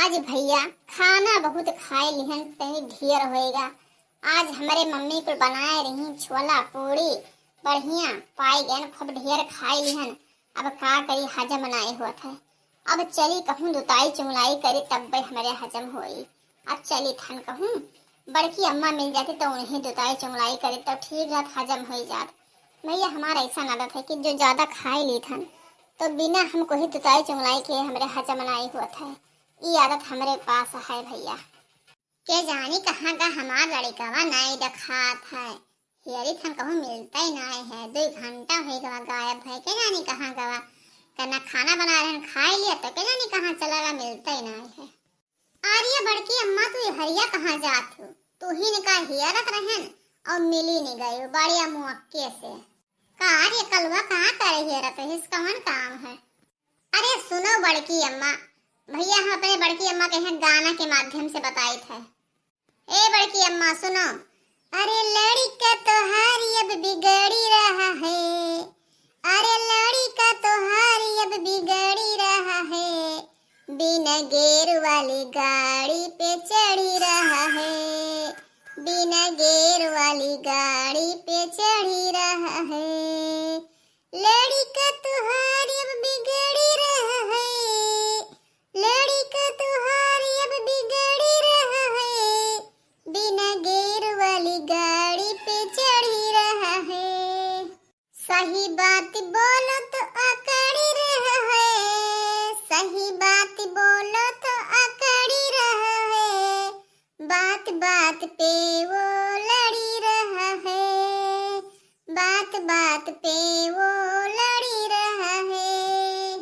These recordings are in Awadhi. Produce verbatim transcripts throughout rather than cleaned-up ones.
आज भैया खाना बहुत खाए लिहन, तनी ढेर होएगा। आज हमरे मम्मी कुल बनाए रही छोला पूड़ी, बढ़िया पाई गयन, खूब ढेर खाए लिहन। अब का करी, हजम नाई होत है। अब चली कहूँ दुताई चुंगलाई करी, तब्बे हमरे हजम होई। अब चली थन कहूँ, बड़की अम्मा मिल जाती तो उन्हें दुताई चुंगलाई करी तो ठीक रहत, हजम होई जात। भैया हमार ऐसा आदत है कि जो ज्यादा खाए ली थन तो बिना हमको ही दुताई चुंगलाई के हमरे हजम नाई होत है। ई आदत हमरे पास है भैया। के जानी कहाँ का हमार लड़िकवा नाई देखात है। हेरी थन कहूँ मिलता ही नाई है, दुई घंटा होई गवा गायब है, के जानी कहाँ गवा। कना खाना बना रहन, खाए लिया तो के जानी कहाँ चला ला, मिलता ही नाई है। अरे बड़की अम्मा, तू हरिया कहाँ जात हो? तू ही निका हेरत रहन और मिली नहीं गई बड़िया मुअक्के से। का रे कलुआ, कहाँ करे हेरत है, कौन काम है? अरे सुनो बड़की अम्मा, भैया हम अपने बड़की अम्मा के यहाँ गाना के माध्यम से बताइत है। ए बड़की अम्मा सुनो। अरे लड़िका तोहारी अब बिगड़ी रहा है, अरे लड़िका तोहारी अब बिगड़ी रहा है, बिना गेर वाली गाड़ी पे चढ़ी रहा है, बिना गेर वाली गाड़ी पे चढ़ी रहा है। लड़िका तोहार अब बिगड़ी रहा है, लड़िका तोहार अब बिगड़ी रहा है, बिना गेर वाली गाड़ी पे चढ़ी रहा है। सही बात बोलो तो अकड़ी रहा है, सही बात बोलो तो अकड़ी रहा है, बात बात पे वो लड़ी रहा है, बात बात पे वो लड़ी रहा है।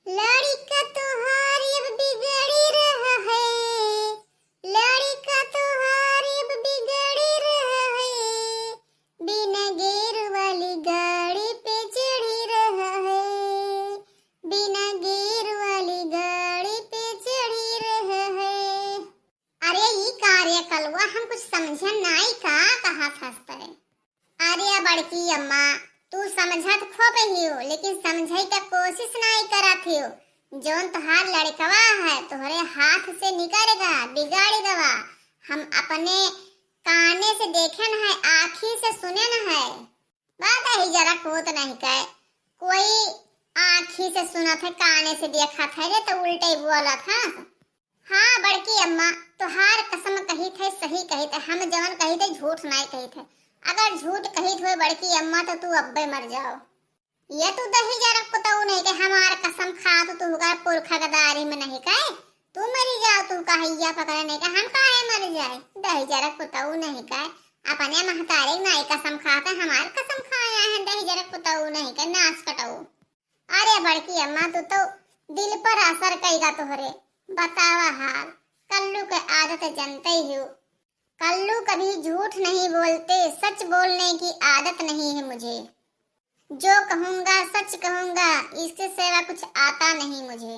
लड़िका तोहार अब बिगड़ी रहा है, लड़िका तोहार अब बिगड़ी रहा है, बिना गेर वाली गाड़ी पे चढ़ी रहा है, बिना गेर वाली गाड़ी पे चढ़ी रहा है। अरे ई का रे कलुआ, हम कुछ समझन नाई, का कहत हस तै? अरे बड़की अम्मा, तू समझत खूब हियो, लेकिन समझे के कोशिश नाई करत हियो। जौन तोहार लड़कवा है, तोहरे हाथ से निकल गा, बिगड़ गवा। हम अपने काने से देखन है, आँखी से सुनन है। बात ही जरा कोत नहीं कहे, कोई आँखी से सुनत है, काने से देखत है रे, तो उल्टे बोलत है। हाँ बड़की अम्मा, तोहार कसम कहित है, सही कहित है, हम जवन कहित है झूठ नाई कहित है। अगर झूठ कहित होए बड़की अम्मा तो तू अब्बे मर जाओ। ये तू दहिजरक पुतऊ नहीं के हमार कसम खात, तू का पुरखा के दारी में नहीं के तू मरी जाओ, तू का हैया पकड़े नहीं के हम काहे मर जाए। दहिजरक पुतऊ नहीं के अपने महतारी नाई कसम खात है, हमार कसम खाया है दहिजरक पुतऊ नहीं के नास कटऊ। अरे बड़की अम्मा, तू तो दिल पर असर कइगा तोहरे। बतावा हाल, कल्लू के आदत जनते ही हो। कल्लू कभी झूठ नहीं बोलते, सच बोलने की आदत नहीं है मुझे। जो कहूँगा सच कहूँगा, इसके सिवा कुछ आता नहीं मुझे।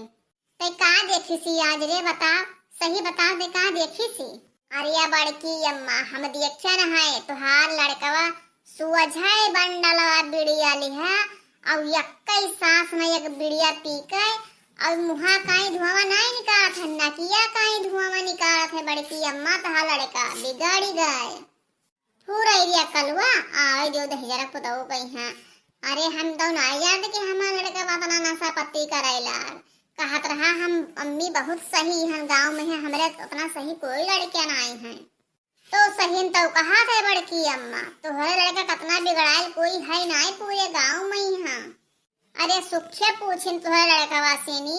ते का देखी सी आज रे, बता, सही बता दे, का देखी सी? अरे बड़की अम्मा, हम देखियन है, तुहार लड़कवा सुअझाए बंडलवा बिड़िया लिहा, अउ यक्कई सांस में एक बिड़िया पी के, अउ मुहा काई धुआं नाई निकालत है, नकिया काई धुआं निकालत है, बड़की अम्मा, तुहार लड़का बिगड़ी गए। थू रही रिया कलुआ, आवे दियो दहिजरा पुतऊ कही हाँ। अरे हम तो ना याद कि हमार लड़का बा तना नशा पत्ती करैला। कहत रहा हम अम्मी बहुत सही हैं, गाँव में है हमरे उतना सही कोई लड़के नाई हैं। तो सही तो कहा थे बड़की अम्मा, तोहरे लड़का कतना बिगड़ायल कोई है नाई पूरे गाँव में यहाँ। अरे सुखिया पूछिन तोहरे लड़कवा सेनी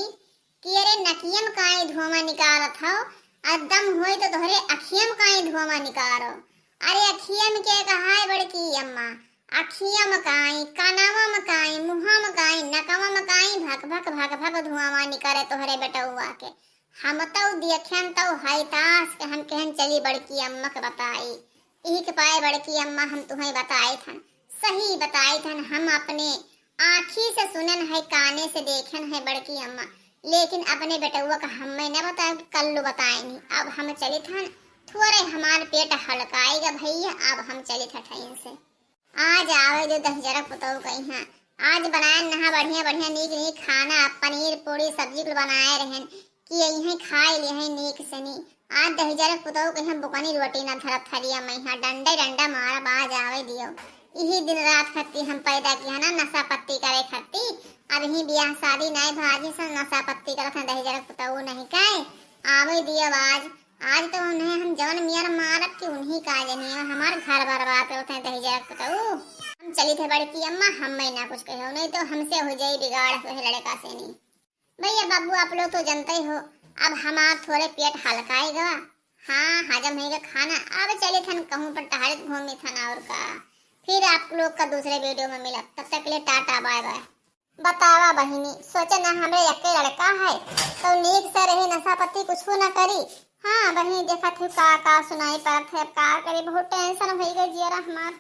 कि अरे नकियम काई धुआं निकालत हो, अदम होई तो तोहरे अखियम काई धुआं निकालो। अरे अखियम के कहाय बड़की अम्मा, अखियम काई, कनवम काई, मुहम काई, नकवम काई, भक भक भक भक धुआं निकरे तोहरे बेटौआ के। हम तौ देखन तौ है तास के हम कहन चली बड़की अम्मा के बताई। इही के पाए बड़की अम्मा हम तुम्हें बताए थन, सही बताए थन, हम अपने आँखी से सुनन है, काने से देखन है बड़की अम्मा, लेकिन अपने बेटौआ का हमें न बताए, कल्लू बताए नहीं। अब हम चलित हन, थोड़े हमार पेट हल्काएगा भैया, अब हम चलित हठैन से। आज आवे जो दहिजरा पुतऊ कही हाँ, आज बनाए नहा बढ़िया बढ़िया नीक नीक खाना, पनीर पूरी सब्जी कुल बनाए रहन, कि यही खाए ले हैं नीक से नी। आज दहिजरा के पुतहु के हम बुकनी रोटी ना धरब थरिया में, हाँ डंडे डंडा मारब, आज आवे दियो। यही दिन रात खत्ती हम पैदा किया ना नशा पत्ती करे खत्ती। अब ही ब्याह शादी नाई भा, आज ही सब नशा पत्ती करत हैं दहिजरा के पुतहु नहीं काए। आवे दियो आज, आज तो उन्हें हम जवन मियर मारब कि उन्हीं का जनिए हमार घर बर्बाद करत हैं दहिजरा के पुतहु। हम चली थे बड़की अम्मा, हम मैं ना कुछ कहो, नहीं तो हमसे हो जाई बिगाड़ वह लड़का से नी। भैया बाबू, आप लोग तो जानते ही हो, अब हमार थोड़े पेट हल्का ही गवा। हाँ, हजम होइगा खाना। अब चली थन कहूँ पर टहरत घूमी थन और का। फिर आप लोग का दूसरे वीडियो में मिलब, तब तक के लिए टाटा बाय बाय। बतावा बहिनी, सोचे ना हमरे यक्के लड़का है, तो नीक से रही, नशा पत्ती कुछ ना करी। हाँ बहिनी, देखत ही का का सुनाई पड़त है, अब का करी, बहुत टेंशन होइगा जियरा हमार।